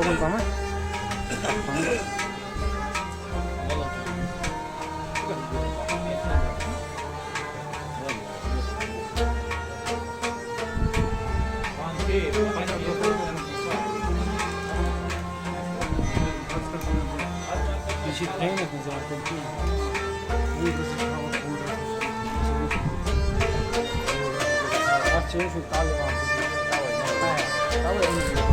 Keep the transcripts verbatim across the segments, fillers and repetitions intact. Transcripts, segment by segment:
یہِ چھِ ٹرٛینہِ ہٕنٛز زیادٕ تر کِہیٖنۍ۔ اَتھ چھِ یِہوٚے تَلہٕ یِوان بُتھِ۔ تَوَے، تَوَے، تَوَے أنِو یہِ۔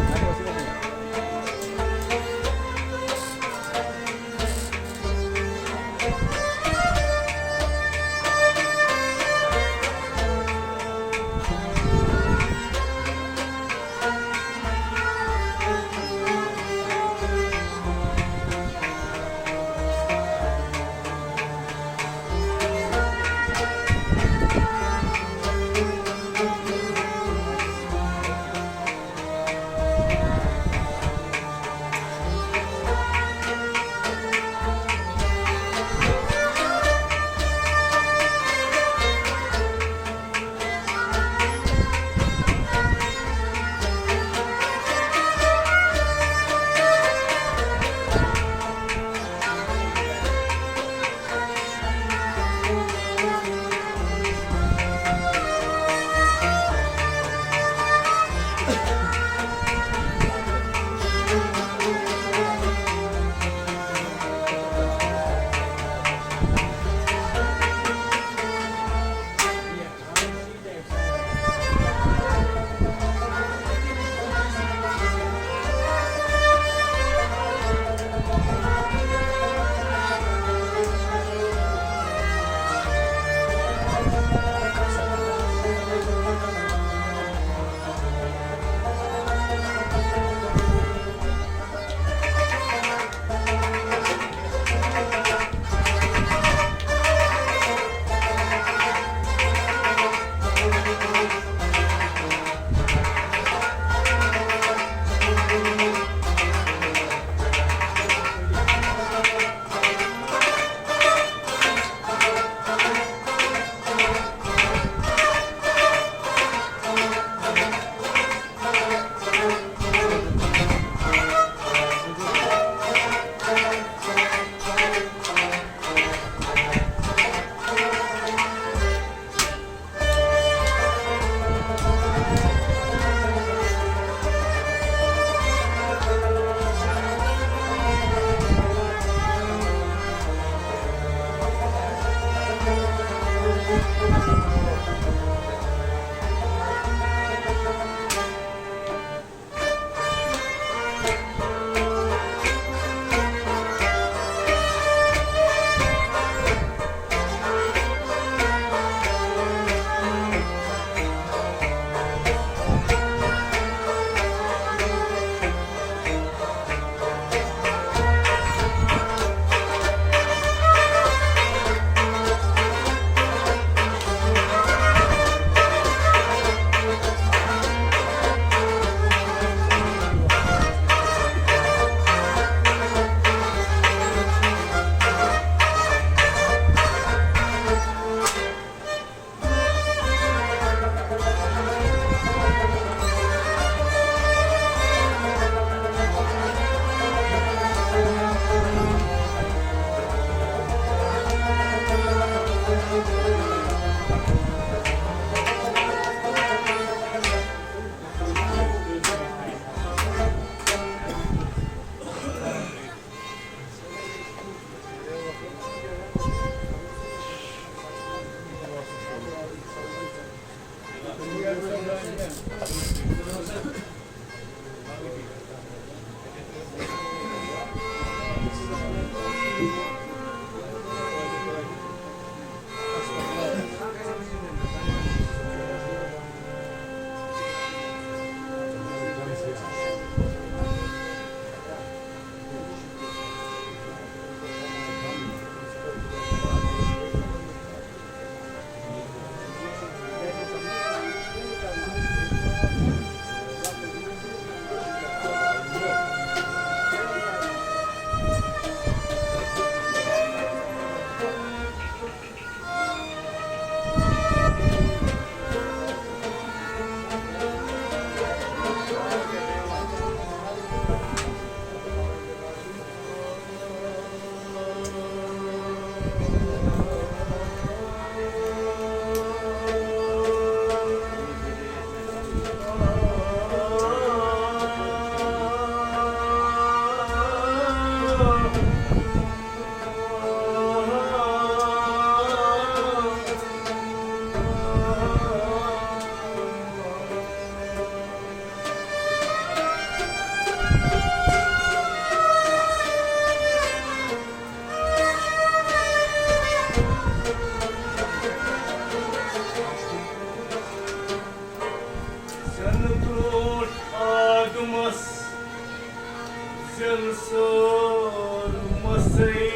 سنسار مسئی۔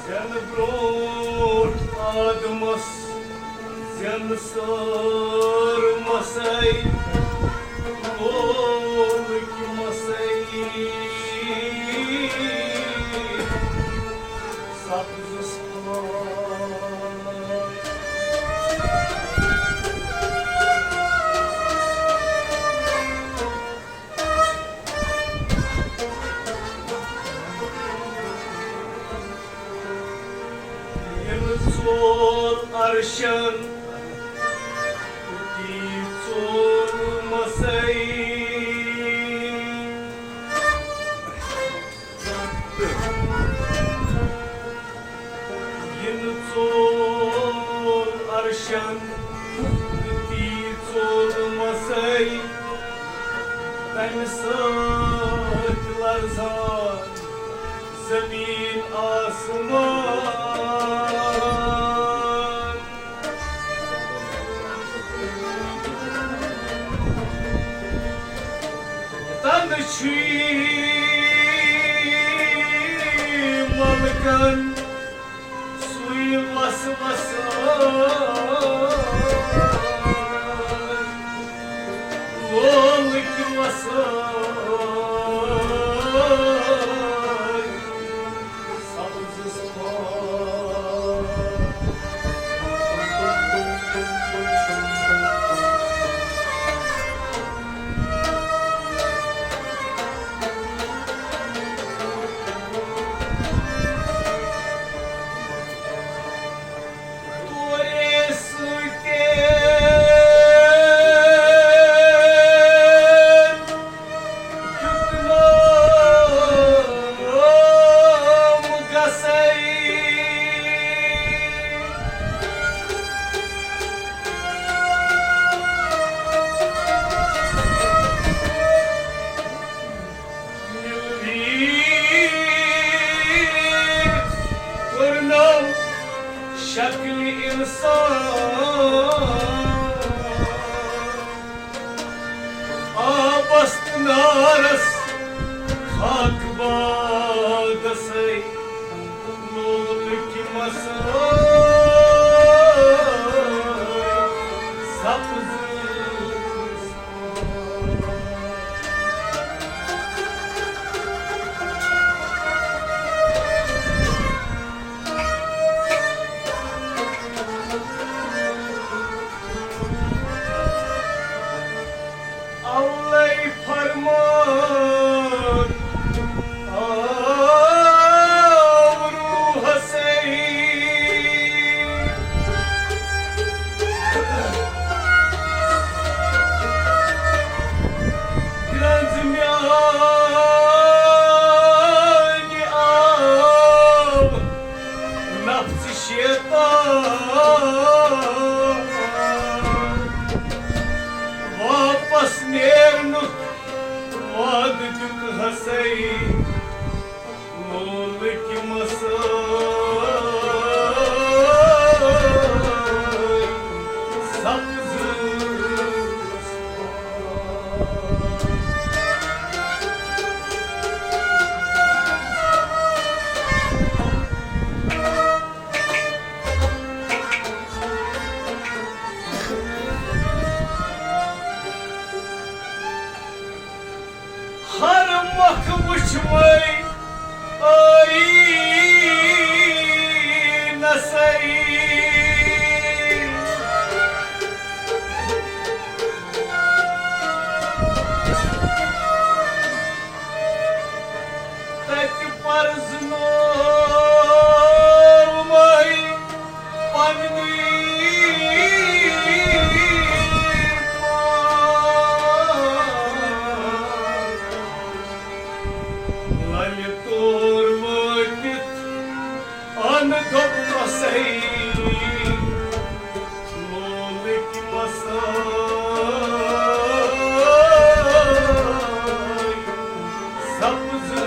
زٮ۪نہٕ برٛونٛٹھ آدمس زٮ۪نہٕ سٲر مسے، لولٕکۍ مسے، سبزس پھۄلے۔ یِنہٕ ژول عرشن، تی ژول مسے۔ یِنہٕ ژول عرشن، تی ژول مسے۔ تمہِ سۭتۍ لرزان زمین آسمان۔ تنہٕ چھُے ملکن سُے وسوسہٕ۔ لولٕکۍ مسے، سبزس پھۄلے۔ تورے سۭتۍ کیُتھ نام گژھے۔ مِلوی کوٚرنم شکلہِ انسان۔ آبس تہٕ نارس خاک بادسے، لولٕکۍ مسے سبز۔ اَوَے فرمان آو روحسے۔ گرٛنٛز میٛانہِ آو نفس شیطان۔ واپس نیرنُک وعدٕ دیُت ہسے۔ لولٕکۍ مسے سبز۔ ہر مۄکھ وٕچھمَے ٲییٖنَسَے۔ تَتہِ پرزنوومَے پننی پان۔ للہِ تور وٲتِتھ اَن دوٚپمَسَے، لولٕکۍ مسٲے سبزٕ۔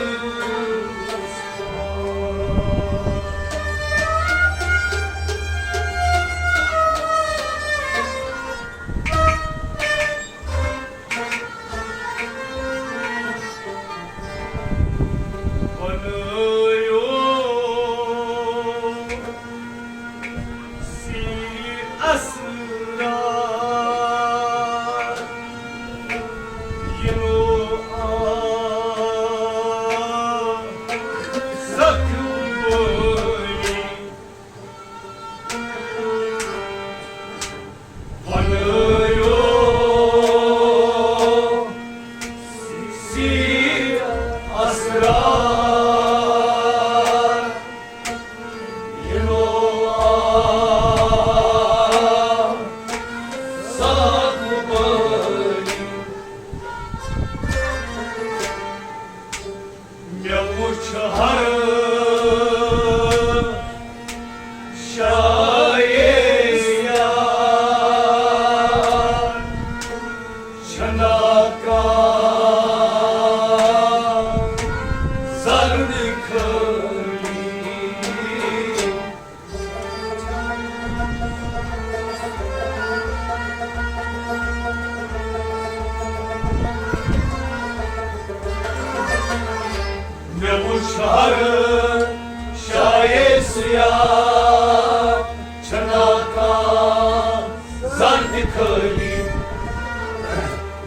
یار چھنا کانٛہہ زن تہِ خٲلی۔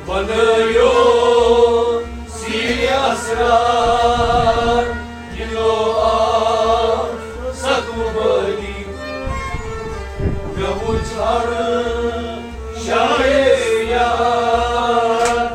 بنٲیو سیرِ اسرار، یہِ نوٚو آو سکوٗبٲلی۔ مےٚ وُچھ ہر شاعر یار۔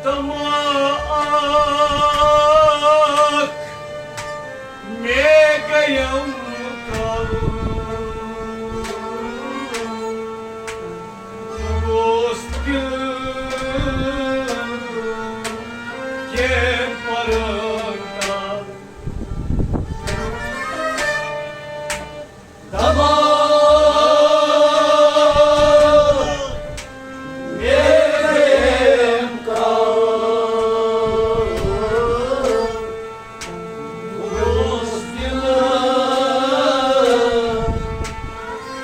تما اکھ مےٚ گٔیم کل۔ بہٕ اوس دِل کٮ۪ن پرن تل۔ دماغ مےٚ گٔیم کل۔ بہٕ اوس دِل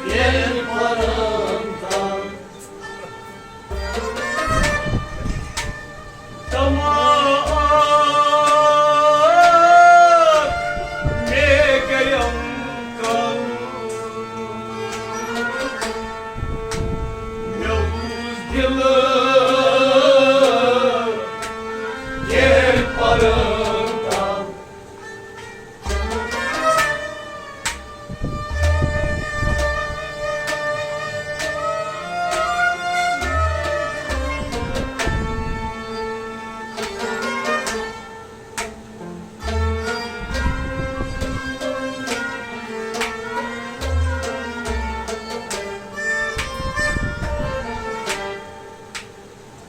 کٮ۪ن پرن تل۔ تما اکھ مےٚ گٔیم کل۔ مےٚ وُچھ دِل کٮ۪ن پرن تل۔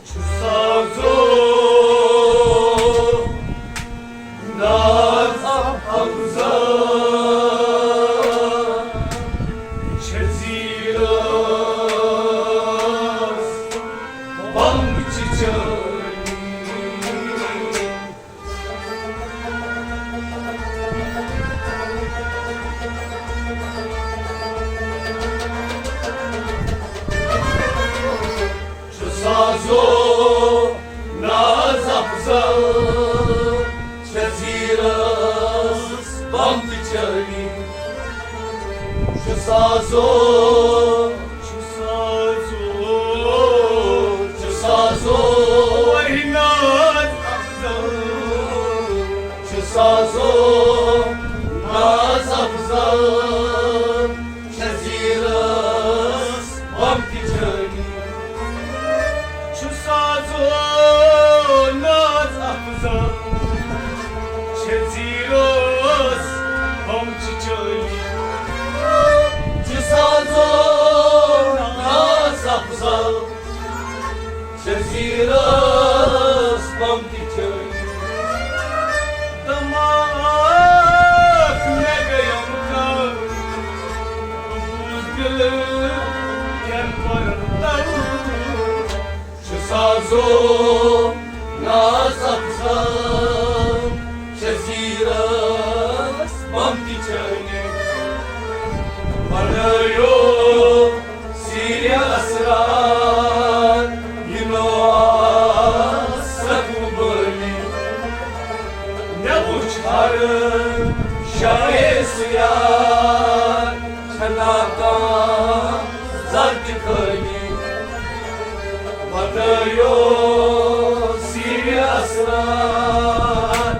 چھُ سازو ناز افزا، چھِ زیٖرس بمبچہِ چٲنی۔ چھُ سازو ناز افزل، چھِ زیٖرس بمبچہِ چٲنی۔ چھُ سازو، چھُ سازو، چھُ سازو، وہی ناز افزل۔ چھُ سازو ناز افزل، چھِ زیٖرس بمبچہِ چٲنی۔ چھُ سازو ناز افزل، چھِ زیٖرس بمبچہِ چٲنی۔ چھُ سازو ناز افزل، چھِ زیٖرس بمبچہِ چٲنی۔ دماغ مےٚ گٔیم کل، بہٕ بوٗز دِلہٕ کٮ۪ن پرن تل۔ چھُ سازو ناز افزل، چھِ زیٖرس بمبچہِ چٲنی۔ بنٲیو سیرِ اسرار، یہِ نوٚو آسہٕ قبٲلی۔ مےٚ وُچھ ہر شاعر سُہ یار، چھنا کانٛہہ زر تہِ خٲلی۔ بنٲیو سیرِ اسرار۔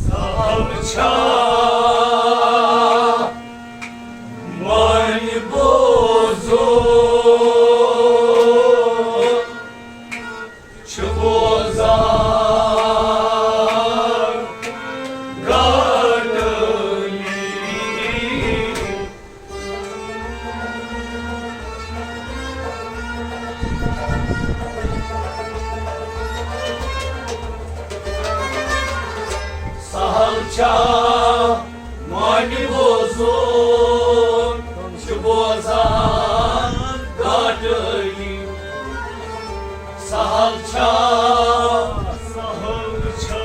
سہل چھا وۄنۍ بوزُن؟ چھُ بوزان گاٹلی۔ سہل چھا وۄنۍ بوزُن؟ چھُ بوزان گاٹلی۔ سہل چھا، سہل چھا،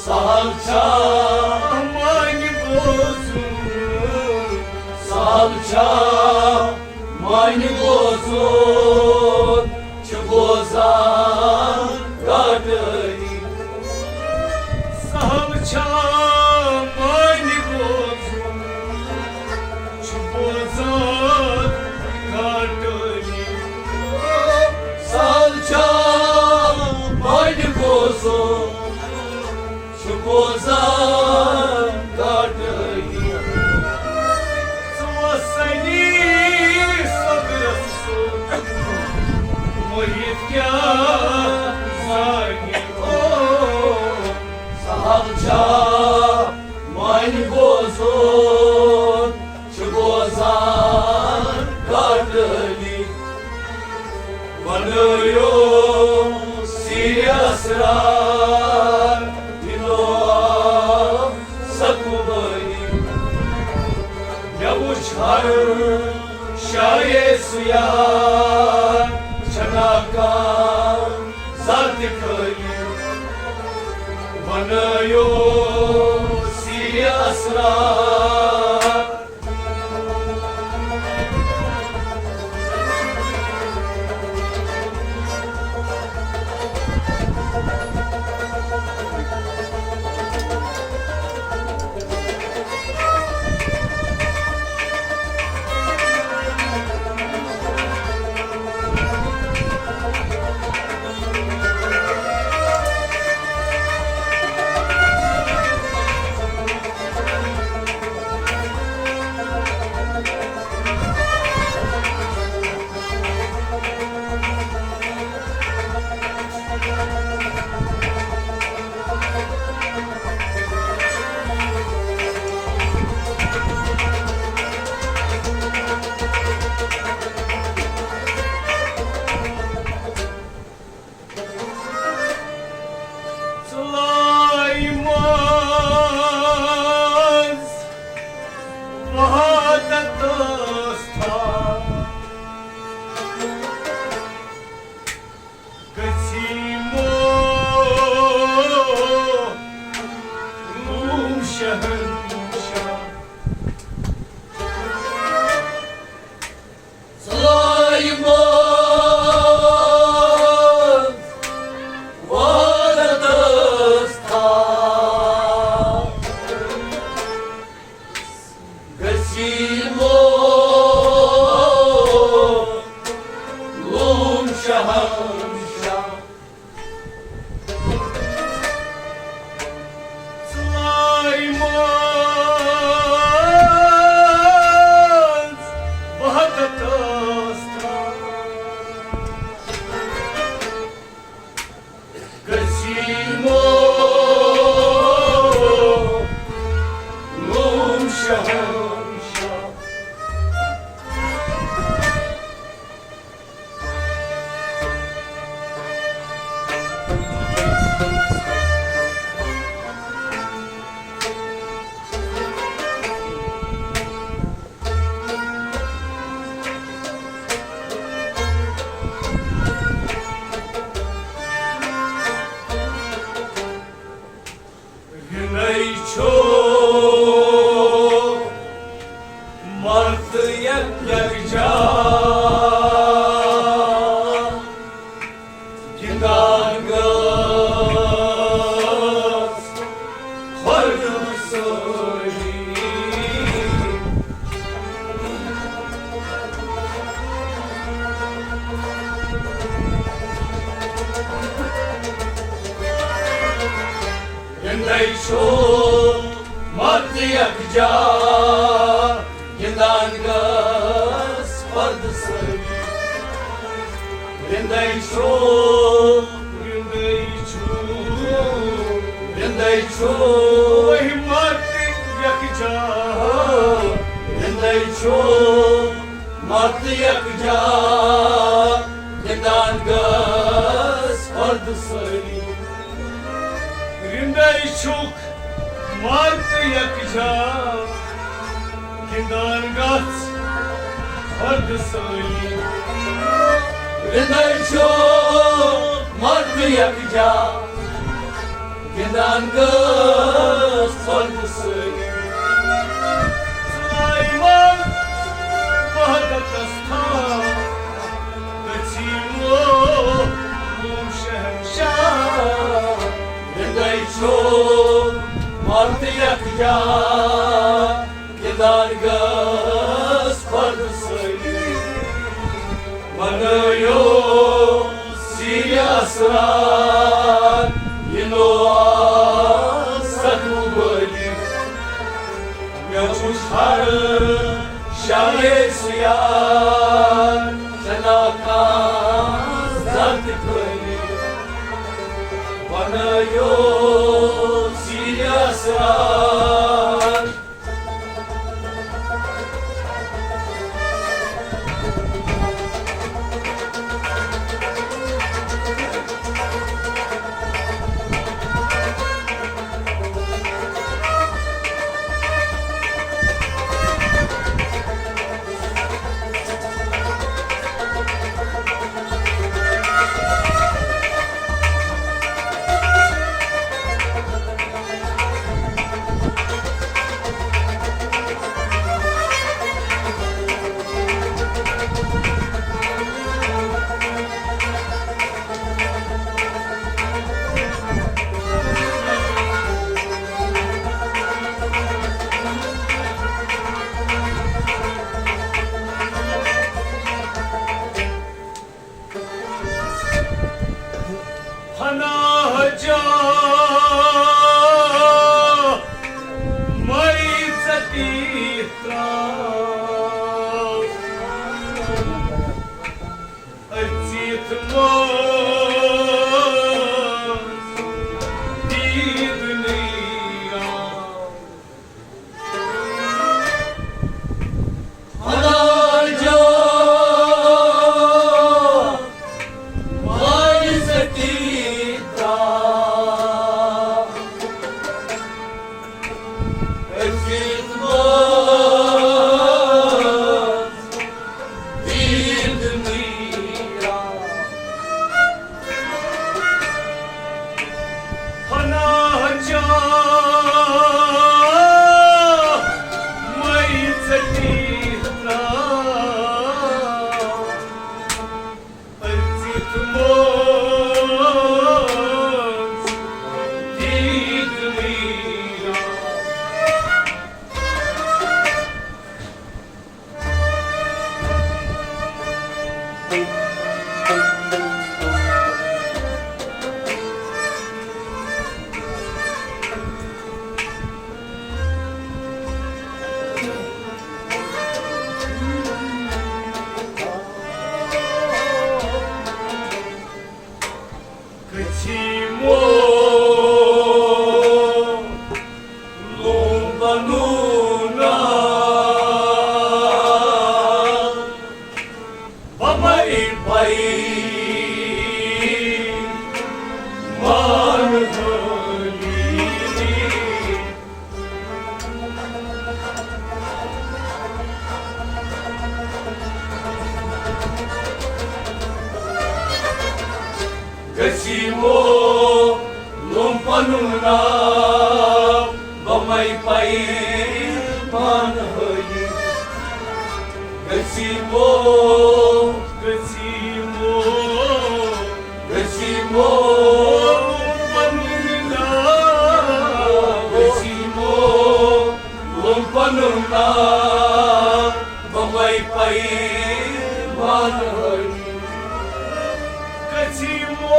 سہل چھا وۄنۍ بوزُن؟ سہل چھا وۄنۍ بوزُن؟ چھُ بوزان گاٹلی۔ سہل چھا وۄنۍ بوزُن؟ چھُ بوزان گاٹلی۔ سہل چھا وۄنۍ بوزُن؟ چھُ بوزان گاٹلی۔ ژٕ وَسنی صدرس سُہ محیط کیٛاہ زانہِ او؟ سہل چھا وۄنۍ بوزُن؟ چھُ بوزان گاٹلی۔ بنٲیِو سیٖرِ اسرار، یہِ نوٚو سکوٗبٲنی۔ مےٚ وُچھ ہر شایے سُہ یار، چھنا کانٛہہ ذاتِ خٲلی۔ بنٲیِو سیٖرِ اسرار۔ رِندَے چھُ مرد یکجا، گِنٛدان گٔژھ پردٕ سٲری۔ رِندَے چھُ، رِندَے چھُ، رِندَے چھُ مرد یکجا، رِندَے چھُ مرد یکجا، گِنٛدان گٔژھ پردٕ سٲری۔ رِندَے چھُکھ مرد یکجا، گِنٛدان گژھ مرد سٲری۔ رِندَے چھُ مرد یکجا، گِنٛدان گٔژھ مرد سٲری۔ سلیمان وحدتس تھاو، گٔژھی مو شہنشاہ۔ رِندَے چھُ مرد یکجا، گِنٛدان گٔژھ مرد سٲری۔ بنٲیِو سیٖرِ اسرار، یہِ نوٚو ستوُہ ؤری۔ مےٚ وُچھ ہر شاہے سیار، چھنا کانٛہہ زنتہِ خٲلی۔ بنٲیِو سیٖرِ اسرار۔ پناہ جا مئی ژتی ترٛاو۔ أژِتھ منٛز دیٖد نٔیران۔ خدا جا مالی ستی ترٛاو۔ أژِتھ منٛز دیٖد نٔیران۔ پناہ جا مئی ژتی ترٛاو۔ أژِتھ منٛز دیٖد نٔیران۔ گٔژھی مو لوٗم پنُن ناو، بمے پائی مان حٲلی۔ گٔژھی مو لوٗم پنُن ناو، بمے پائی مان حٲلی۔ گٔژھی مو، گٔژھی مو، گٔژھی مو، پنُن ناو۔ گٔژھی مو، لوٗم پنُن ناو، بمے پائی مان حٲلی۔ گٔژھی مو،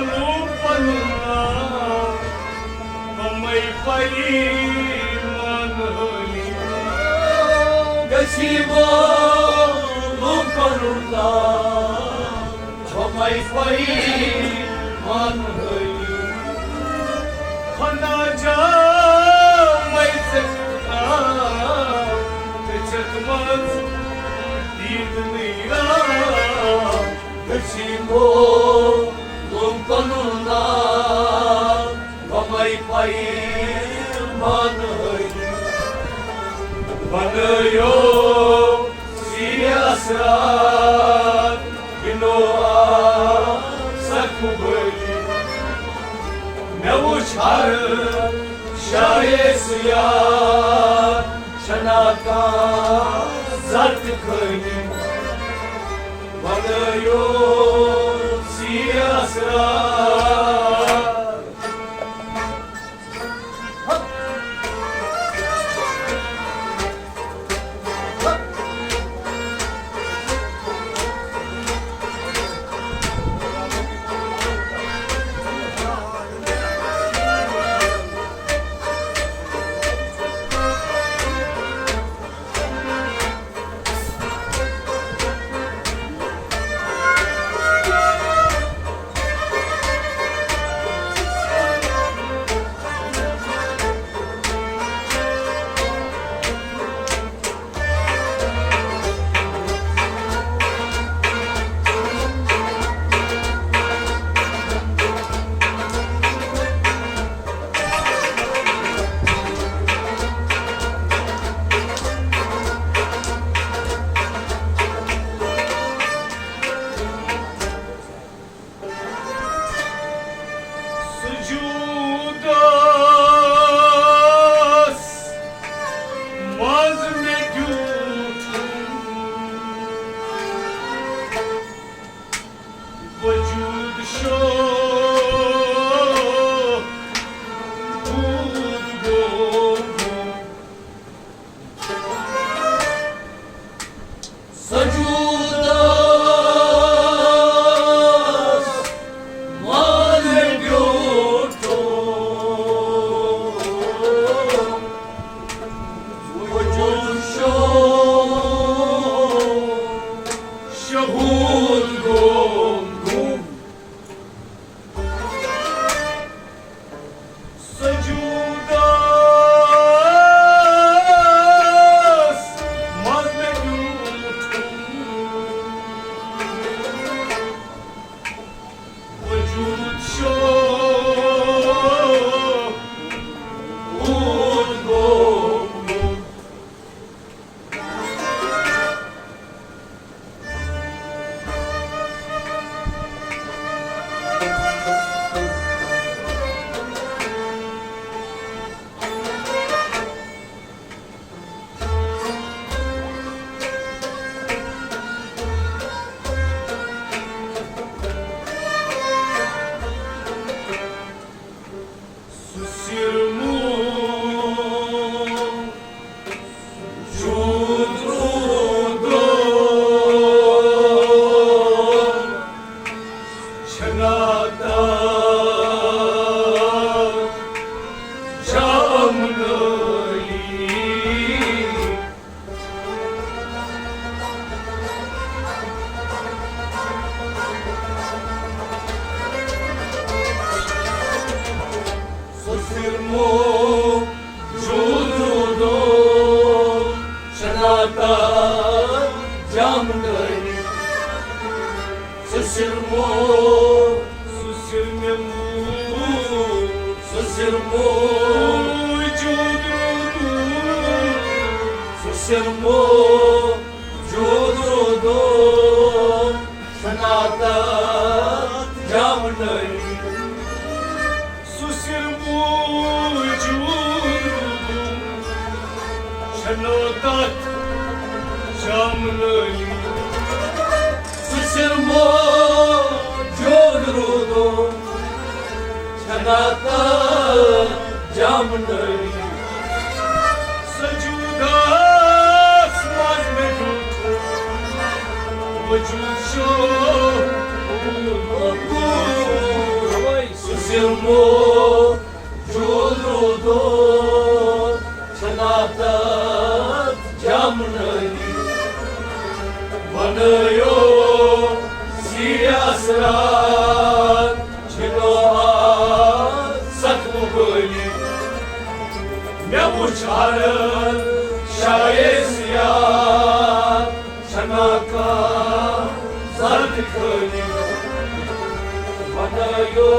لوٗم پنُن ناو۔ پیمان حٲلی گژھی وول پنُن ناو۔ ہمے پیمان حٲلی فنا جامے ژےٚ آو، تہٕ ژےٚ منٛز دیٖد نہٕ یار۔ گژھی وول پنُن ناو۔ وۄمے پیمان حٲلی بنٲیو سیٖرِ اسرار، گِنٛدو آسکھ بٲلی۔ مےٚ وُچھ ہر شاہے سُہ یار، چھنا کانٛہہ زر تہِ خٲلی۔ بنٲیو سیٖرِ اسرار۔ سجودس منٛز مےٚ دیُت وجود شاہود گوٚو۔ سجودس منٛز مےٚ بیوٗٹھ وجود شاہود گوٚو۔ سجودس منٛز مےٚ بیوٗٹھ وجود شاہود گوٚو۔ سُہ سِرموٗ جوٗد روٗدُن چھنا تَتھ جامنٲلی۔ سُہ سِرموٗ جوٗد روٗدُن چھنا تَتھ جامنٲلی۔ سُہ سِرموٗ، سُہ سِرموٗ، سُہ سِرموٗ جوٗد روٗدُن۔ سُہ سِرموٗ جوٗد روٗدُن چھنا تَتھ جامنٲلی۔ سُہ سِرموٗ جوٗد روٗدُن چھنا تَتھ جامنٲلی۔ سُہ سِرموٗ جوٗد روٗدُن چھنا تَتھ جامنٲلی۔ سجودس منٛز مےٚ دیُت وجود شاہود۔ سُہ سِرموٗ جوٗد روٗدُن مےٚ وُچھ عرض شاہ سیاد، چھنا کانٛہہ زر تہِ خٲلی۔ بنٲیِو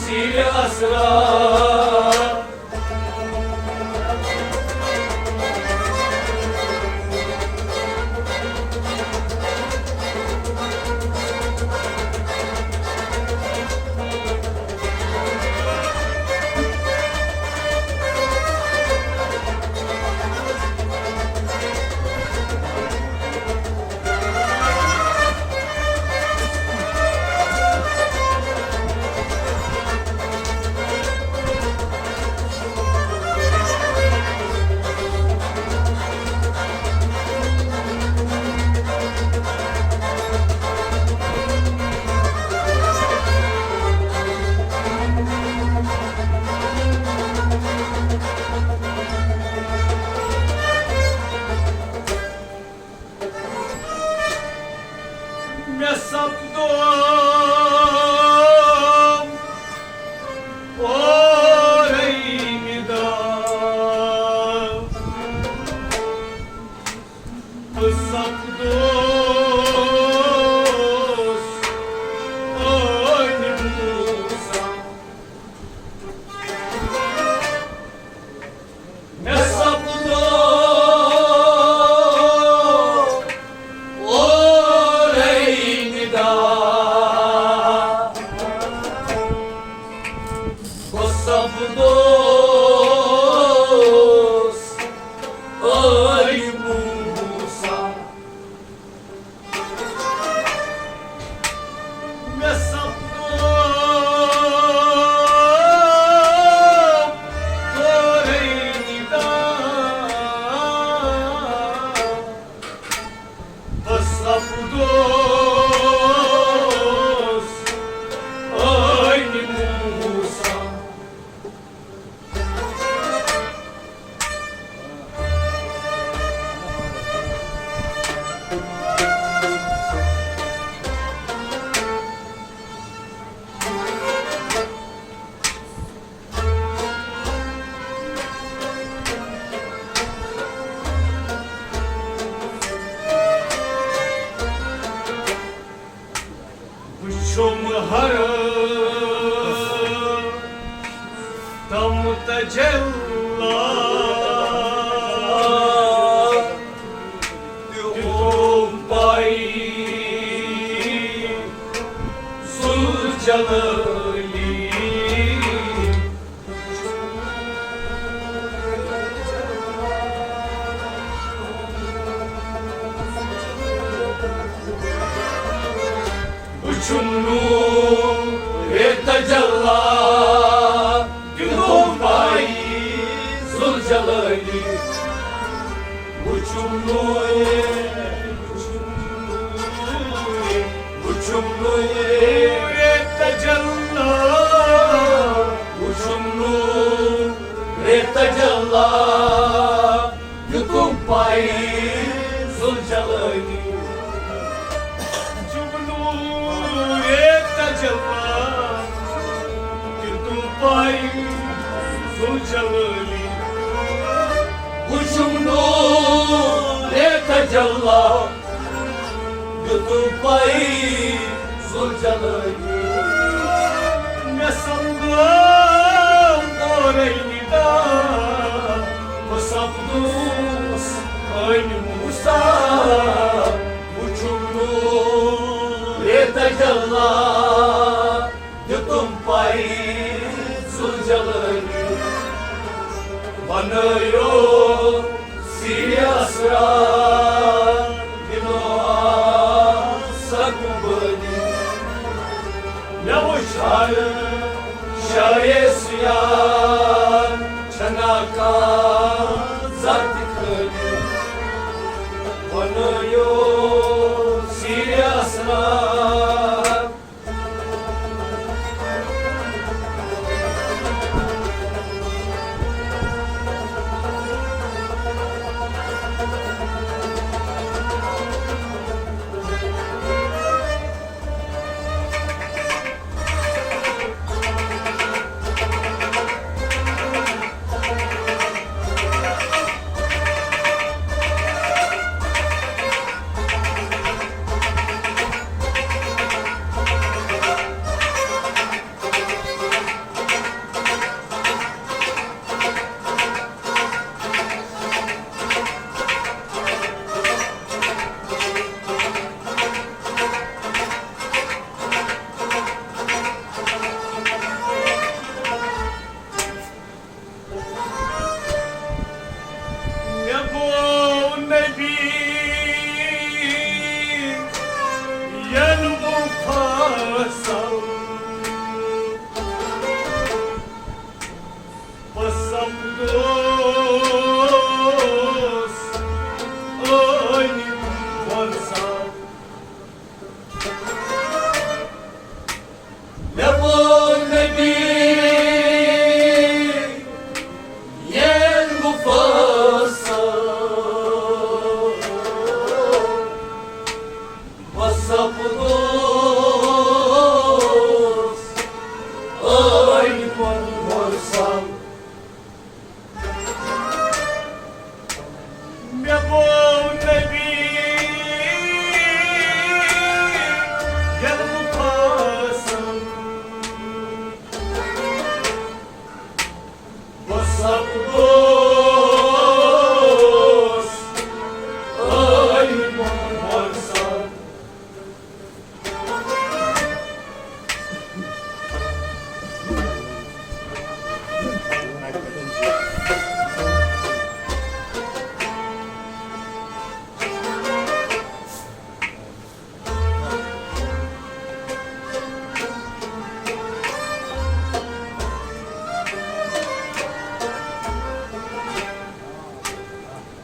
سیرِ اسرار۔ مےٚ سپدو اورے ندا، بہٕ سپدوس عٲلِم موسیٰ۔ مےٚ سپدو اورے ندا، بہٕ سپدوس عٲلِم موسیٰ۔ مےٚ سپدو تورے ندا، بہٕ سپدوس عٲلِم موسیٰ۔ وُچھُم ہر دم تجلی، دیُتُم پَے ذوالجلالی۔ وُچھُم نوٗرِ تجلی، دیُتُم پَے ذوالجلالی۔ وُچھُم نوٗرِ، وُچھُم نوٗرِ، وُچھُم نوٗرِ تجلی، وُچھُم نوٗرِ تجلی، دیُتُم پَے ذوالجلالی۔ وُچھُم نوٗرِ تجلی، دیُتُم پَے ذوالجلالی۔ وُچھُم نوٗرِ تجلی، دیُتُم پَے ذوالجلالی۔ مےٚ سپدو اورے ندا، بہٕ سپدوس عٲلِم موسیٰ۔ وُچھُم نوٗرِ تجلی، دیُتُم پَے ذوالجلالی۔ بنٲیِو سیرِ اسرار، دِنو آسکوٗ بٲدی۔ مےٚ وُچھ ہر شاہ سیاد، چھنا کانٛہہ زر تہِ خٲلی۔ بنٲیِو سیرِ اسرار۔ دوس، ٲنۍ وۄرسا۔ مےٚ ووٚن نبی، ییٚلہِ بہٕ پھسہٕ، بہٕ سپدوس ٲنۍ وۄرسا۔ مےٚ گوٚو نبی ییٚلہِ بہٕ پھسہٕ، بہٕ سپدوس ٲنۍ وۄرسا۔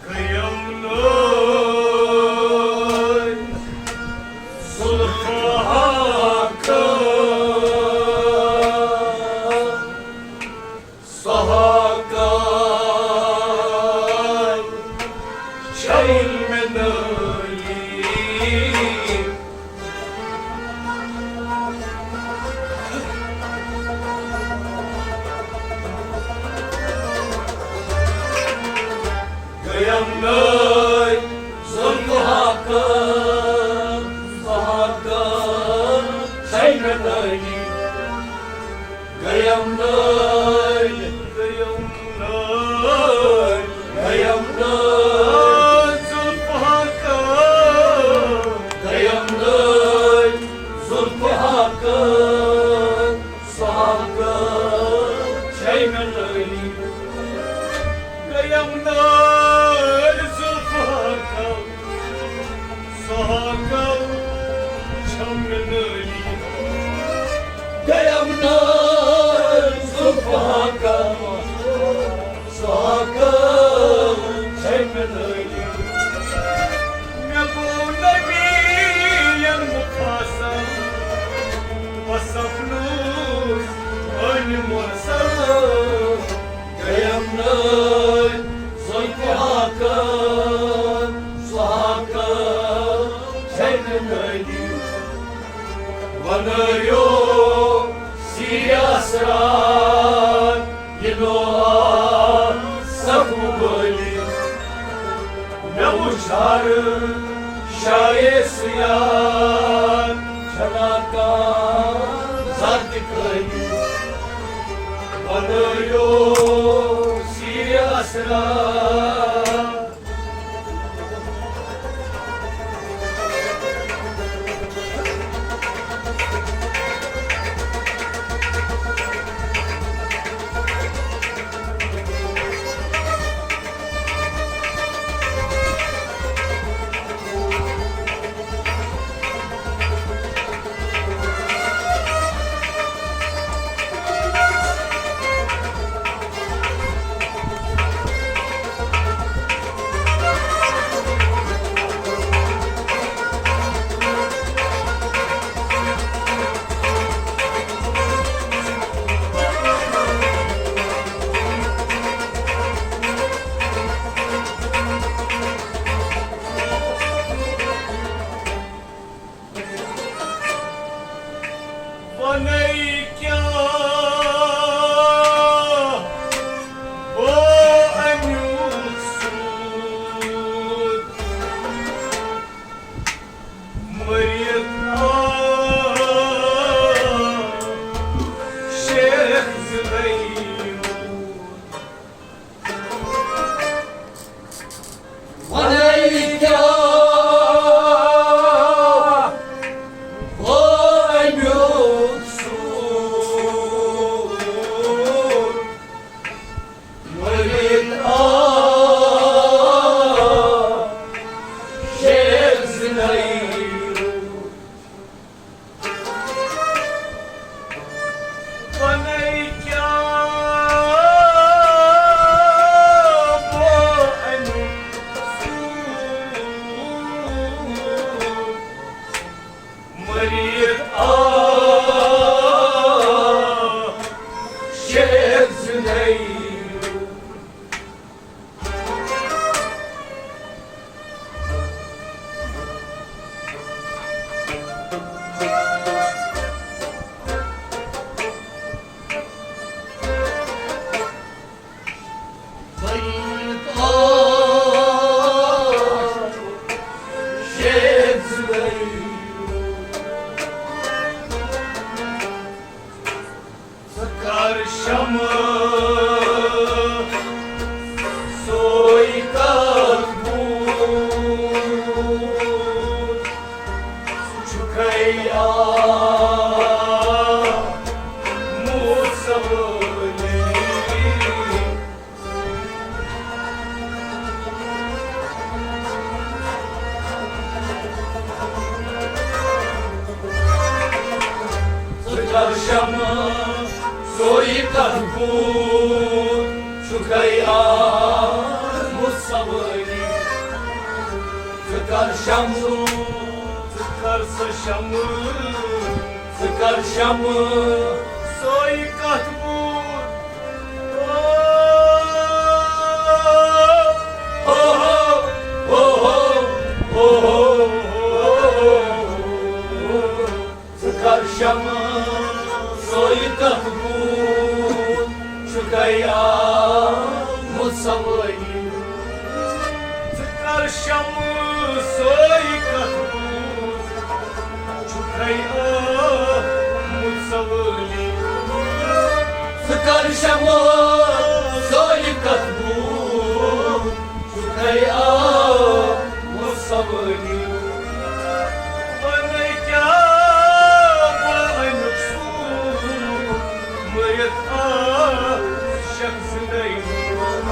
گٔیم نٔے زُلفہٕ ہاکہٕ، سۄ ہاکہٕ چھَے مےٚ نٲلی۔ گٔیم نٔے زُلفہٕ ہاکہٕ، سۄ ہاکہٕ چھَے مےٚ نٲلی۔ گٔیم نٔے، گٔیم نٔے، گٔیم نٔے زُلفہٕ ہاکہٕ، گٔیم نٔے زُلفہٕ ہاکہٕ، سۄ ہاکہٕ چھَے مےٚ نٲلی۔ گٔیم نٔے زُلفہٕ ہاکہٕ، سۄ ہاکہٕ چھَم مےٚ نٲلی۔ گٔیم نٔے زُلفہٕ ہاکہٕ، سۄ ہاکہٕ چھَے مےٚ نٲلی۔ مےٚ گوٚو نبی یَن مُفاصل، بہٕ سپنوس ٲنۍ مرسل۔ گٔیم نٔے زُلفہٕ ہاکہٕ، سۄ ہاکہٕ چھَے مےٚ نٲلی۔ بنٲیِو سیٖرِ اسرار، یہِ نوحہٕ صفوٗ وٲلی۔ مےٚ وُچھ ہر شایے سُہ یار، چھنا کانٛہہ ذاتِ خٲلی۔ بنٲیِو سیٖرِ اسرار۔ گٔے آمُت سوٲری۔ ژٕ کر شمہٕ، ژٕ کر سۄ شمہٕ، ژٕ کر شمہٕ، سۄے کتھ بوٗز۔ او ہو، او ہو، او ہو۔ ژٕ کر شمہٕ، سۄے کتھ بوٗز، چھُ قیامت سوٲری۔ ژٕ کر شمہٕ، سۄے کتھ بوٗز، چھُ قیامت سوٲری۔ ژٕ کر شمہٕ، سۄے کتھ بوٗز، چھُ قیامت سوٲری۔ وَنے کیٛاہ بہٕ اَمیُک سوٗر، مٔرِتھ آس شخص دٔیموٗر۔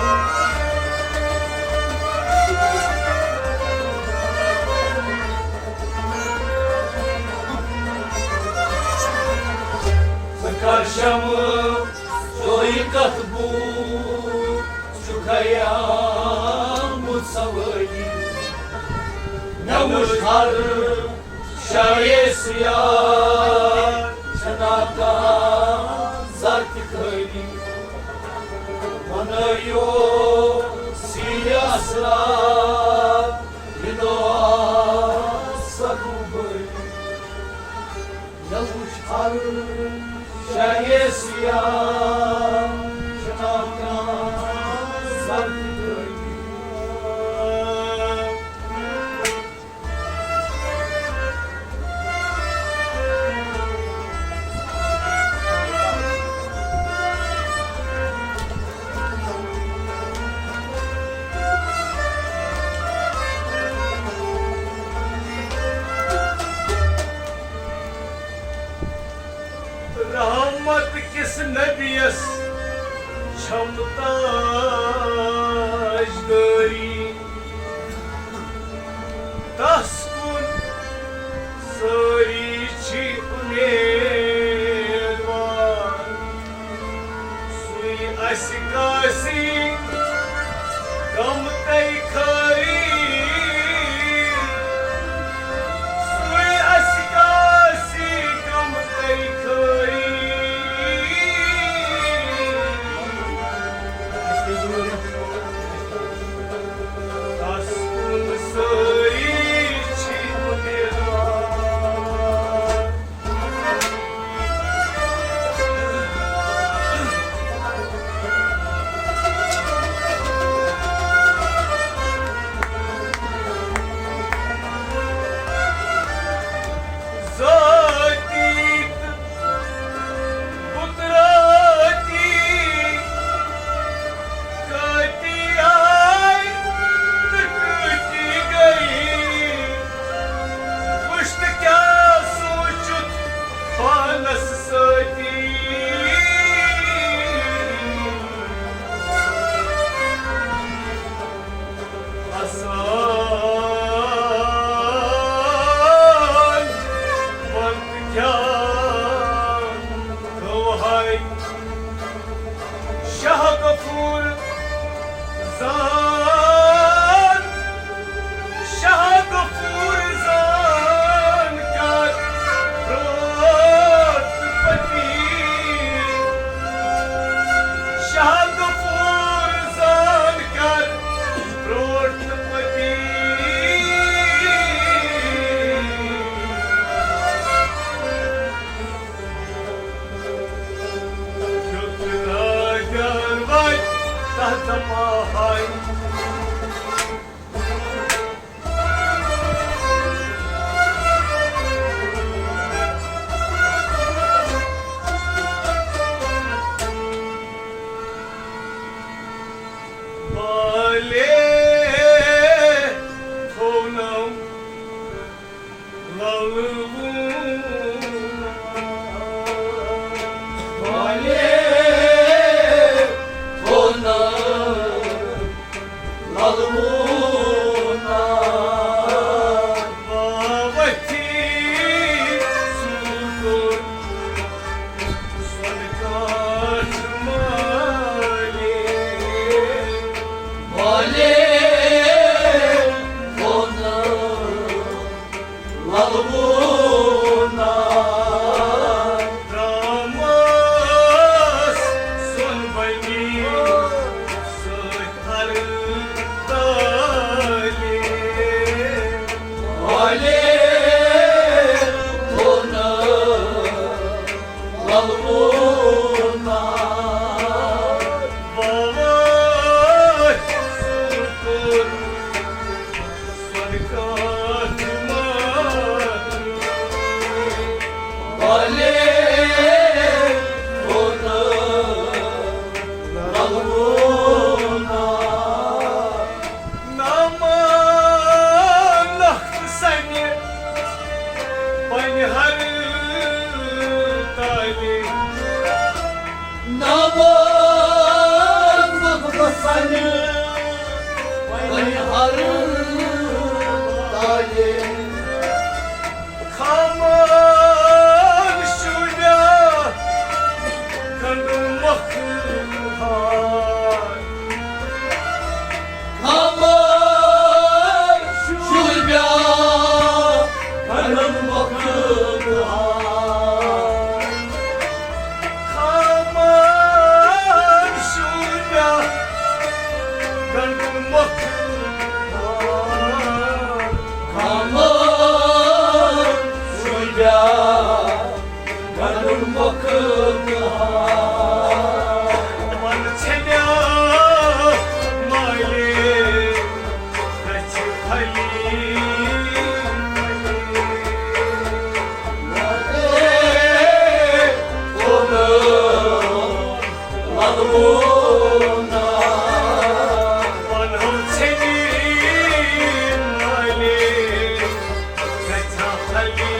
ژٕ کر شمہٕ، سۄے کتھ بوٗز، چھُ قیامت سوٲری۔ مےٚ وُچھ ہر شایے سیاہ، چھنا کانٛہہ ذرتہِ خٲلی۔ بنٲیِو سیٖرِ اسرار، یہِ دۄہ آسہٕ سگوٗ بٲلی۔ مےٚ وُچھ ہر شایے سیاہ، چھنا کانٛہہ ذرتہِ خٲلی۔ رحمت کِس نبیَس چھم تاجدٲری، تس کُن سٲری چھِ اُمیدوار۔ سُے اَسہِ کٲنٛسی غم تہٕ خٲری، سُے اَسہِ کٲنٛسی غم تہٕ خٲری۔ تس کُن سٲری چھِ اُمیدوار۔ ذٲتی تہٕ قدرتی، کٲتی آے تہٕ کٲتی گٔیہِ۔ وُچھ تہٕ کیٛاہ سوٗنٛچُتھ پانس سۭتی۔ آسان وَن تہٕ کیٛاہ گوٚو ہاے۔ شاہ غفور زان، شاہ غفور زان کر روت پتی۔ شاہ غفور زان کر روت پتی۔ کیُتھ راجن وتہِ تتھ دپاہے۔ بالے تھونم للوٗ۔ بالے تھونم نامانخت سنہِ پنہِ ہر تالہِ۔ نامانخت سنہِ پنہِ ہر تالہِ۔ خامار شُریا گنڈٕ مۄکھ ہار۔ خامار شُریا گنڈٕ مۄکھ ہار۔ خامار شُریا گنڈٕ مۄکھ ہار۔ خامار شُریا گنڈٕ مۄکھ ہار۔ وَن ژھیٚنیا مالے گژھِ پھلی پھلی۔ وَن ہو ژھیٚنی مالے گژھِ پھلی پھلی۔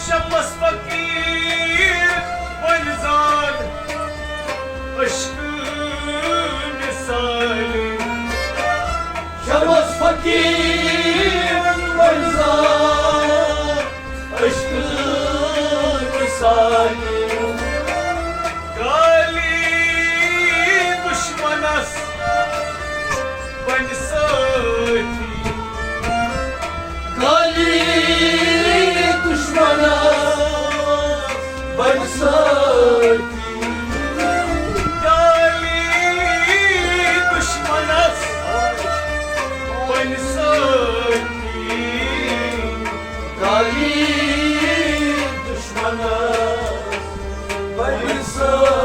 شمس فقیر ونہِ زاد، أسۍ کالی دشمنس بنہِ سٲتھی۔ کالی دشمنس بنہِ سٲتھی۔ کالی دشمنس بنہِ سٲتھی۔ کالی دشمنس بنہِ سٲتھی۔